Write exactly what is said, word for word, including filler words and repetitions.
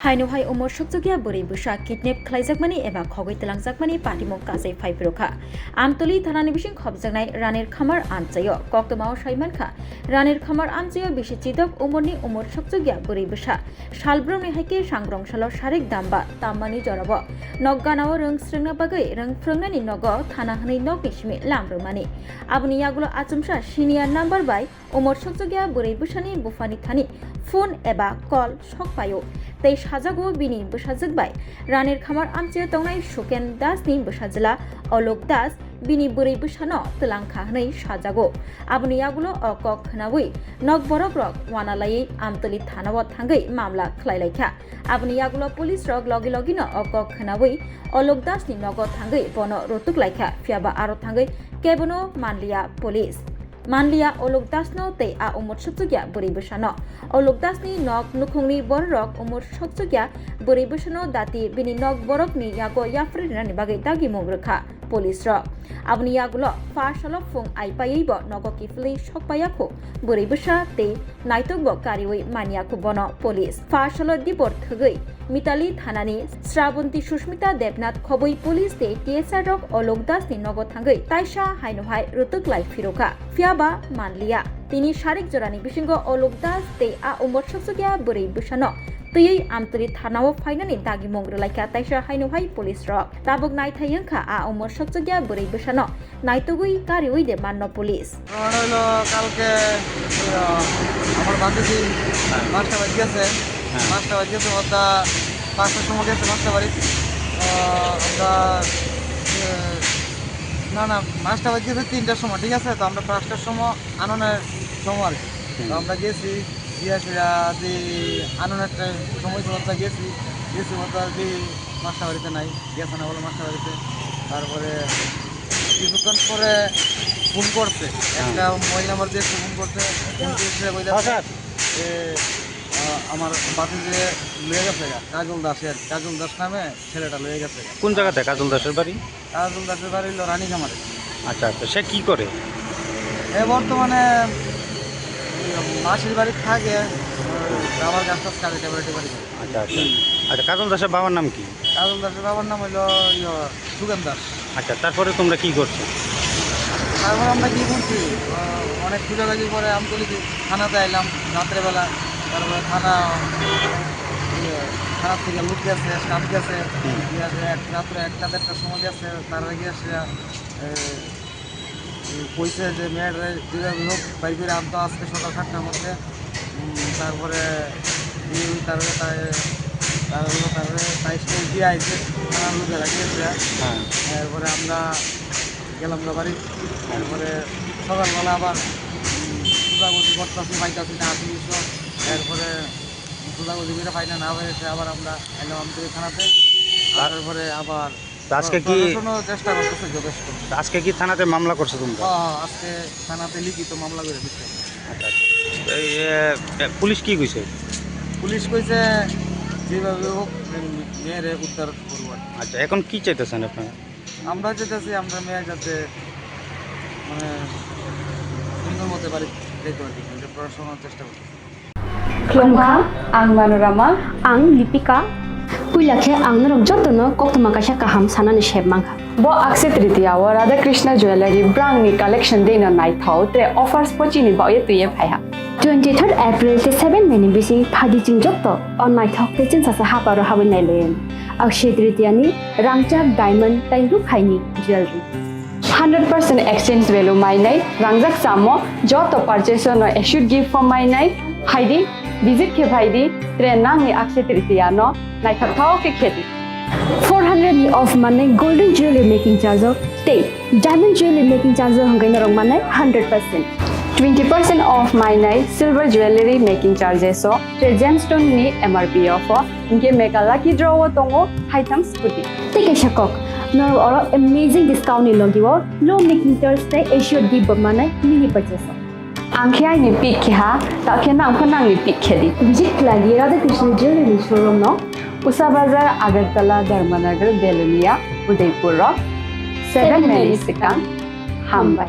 Haino hai umor sukchukya bwrwi bwsa kidnap khlaijakmani eba khogwi twlangjakmani patimung kasai phaiphuru kha. Amtoli thanani bising khopjaknai Ranir Khamar amchaio koktwmao sai mankha, Ranir Khamar amchaio bisi chidok umorni umor sukchukya bwrwi bwsa salbrumni haikhe sangrong salo sarik damba tammani jorabo nok ganao rwng srwngna bagwi rwng phrwngnani nogo thana hwnwi nokni simi lam rwmani. Aboni yagulo achomsa senior number bai umor sokchokya bwrwi bwsani buphani thani phone eba call sok paio tei sajago bini bwsajwk bai Ranir Khamar amchaio tongnai Suken Das ni bwsajwla Olok Das bini bwrwi bwsano twlang kha hwnwi sajago. Aboni yagulo o kok khwnaui nok borok rok uanalaiwi Amtoli thanao thangwi mamla khlai lai kha. Aboni yagulo police rok logi logino o kok khwnaui Olok Das ni nogo thangwi bono rutuk lai kha, phiyaba aro thangwi kebono manliya police. Manliya Olok Das no tei a umor sokchokya bwrwi bwsano. Olok Das ni nok nukhungni bororok umor sokchokya bwrwi bwsano dati bini nok borokni yago yapri rinani bagwi dagimung rwkha police rok. Aboni yagulo pha salo phung ai paiwi bo nogo kiphilwi sok paiya khu bwrwi bwsa tei naitokbo kariui manya khu bono police. Pha salo dibor thwgwi Mitali thanani Srabanti Sushmita Debnath khobwi police tei T S R rok Olok Das ni nogo thangwi taisa haino hai rutuk lai phirokha. Phiyaba manliya. Tini sarik jorani bisingo Olok Das tei a umor sokchokya bwrwi bwsano twiwi Amtoli thanao phainani dagimung rwlaikha taisa haino hai police rok. Tabuk naithai wngkha a umor sokchokya bwrwi bwsano naitugwi kariui de manno police. ঘটনা হইলো কালকে, আহ, আমার ভাতিজি পাঁচটা বাজে গেছে, হ্যাঁ। পাঁচটা বাজে গেছে, ওটা পাঁচটার সময় গেছে পাঁচটা বাড়ি। আহ, আমরা, আহ, না, না, পাঁচটা বাজে গেছে তিনটার সময়, ঠিক আছে? তো আমরা পাঁচটার সময় আননের সময় আর কি। তো হুম। আমরা গেছি, গিয়া সেটা যে আননের সময় তো আমরা গেছি, গেছি বলতে আর কি মাস্টার বাড়িতে নাই, গেছে না বলে মাস্টার বাড়িতে। তারপরে কিছুক্ষণ পরে ফোন করছে, হ্যাঁ। একটা মোবাইল নাম্বার দিয়ে ফোন করছে, ফোন করছে, বলছে হ্যাঁ, স্যার। যে, আহ, আমার বাতিজে লয়ে গেছে গা, কাজল দাসের, কাজল দাস নামে ছেলেটা লয়ে গেছে গা। কোন জায়গাতে কাজল দাসের বাড়ি? কাজল দাসের বাড়ি হলো রানীখামারে। আচ্ছা, আচ্ছা, সে কি করে? এ বর্তমানে ওই মাসির বাড়ি থাকে, ওই রাবার গাছ টাছ কাটে, টেপারি টেপারি করে। আচ্ছা, আচ্ছা। হুম। আচ্ছা, কাজল দাসের বাবার নাম কি? কাজল দাসের বাবার নাম হলো ইয়ে, সুগেন দাস। আচ্ছা, তারপরে তোমরা কি করছো? তারপর আমরা কি করছি? আহ, অনেক খোঁজাখুঁজি করে আমি চলে যাই থানাতে আইলাম রাত্রেবেলা। তারপরে থানা, ইয়ে, থানা থেকে লোক গেছে, স্টাফ গেছে। হুম। ঠিক আছে, এক, রাত্রে একটা দেড়টার সময় গেছে, তারা গিয়ে এসে, এ, কইছে যে মেয়েটারে যেভাবে হোক বাইর করে আনতো আজকে সকাল সাতটার মধ্যে। উম, তারপরে এই তারপরে তাই, তারপরে তারপরে তাই স্কুল দিয়ে আইছে, থানার লোকেরা গিয়েছে। হ্যাঁ। এরপরে আমরা গেলাম গা বাড়ি। তারপরে সকালবেলা আবার, উম, খোঁজাখুঁজি করতেছি, পাইতেছি না, পুলিশও। এরপরে খোঁজাখুঁজি করে পাই না, না পাইছে আবার আমরা এলাম আমতলী থানাতে। আর তারপরে আবার তো আজকে কি প্রশাসনও চেষ্টা করতেছে যথেষ্ট। আজকে কি থানাতে মামলা করছো তোমরা? হ্যাঁ, হ্যাঁ, আজকে থানাতে লিখিত মামলা করে দিচ্ছে। আচ্ছা, আচ্ছা। এই, এ, এ, পুলিশ কি কইছে? পুলিশ কইছে যেভাবে হোক মেয়েরে উদ্ধার করবো আর কি। আচ্ছা, এখন কি চাইতেছেন আপনারা? আমরা যেতেছি আমরা মেয়ে যাতে মানে সুন্দর মতো বাড়ি যেতে পারি, এটা প্রশাসনও চেষ্টা করতেছে। Khulumkha, ang Manorama. Ang Lipika. Puila khe ang norok jotono koktwma kaisa kaham sanani sep mankha. Bo Akshaya Tritiya o Radha Krishna Jewellery brangni collection dino naithok tre offers pochini baoye twiye phaiha. Twenty third April tei seven May ni bising phaidi chwng joto o naithok tei chwngsasa haparo habwi nailayan. Akshaya Tritiya ni rangchak, diamond tei rukhaini jewellery. Hundred percent exchange value mainai rangjak chamo joto purchase no assured gift form mainai phaidi, visit khe phaidi, tre nangni Akshaya Tritiya no naithok thao khe khedi. Four hundred ni off manai golden jewelry making charge o tei diamond jewelry making charge o hwnkhe norok manai hundred percent. Twenty percent off mainai silver jewelry making charges o tre gemstone ni M R P o pho hwnkhe mega lucky draw o tongo haitham scooty. Tei kaisa kok, norok oro amazing discount ni logi o low making charge tei assured gift bo manai mini purchase o. Ang khe aini pick khe ha, ta khe nang pho nangni pick khe di. Visit khlai di Radha Krishna Jewelry showroom no, Usa Bazar, Agartala, Dharmanagar, Belonia, Udaipur rok, seven May ni swkang. Hambai.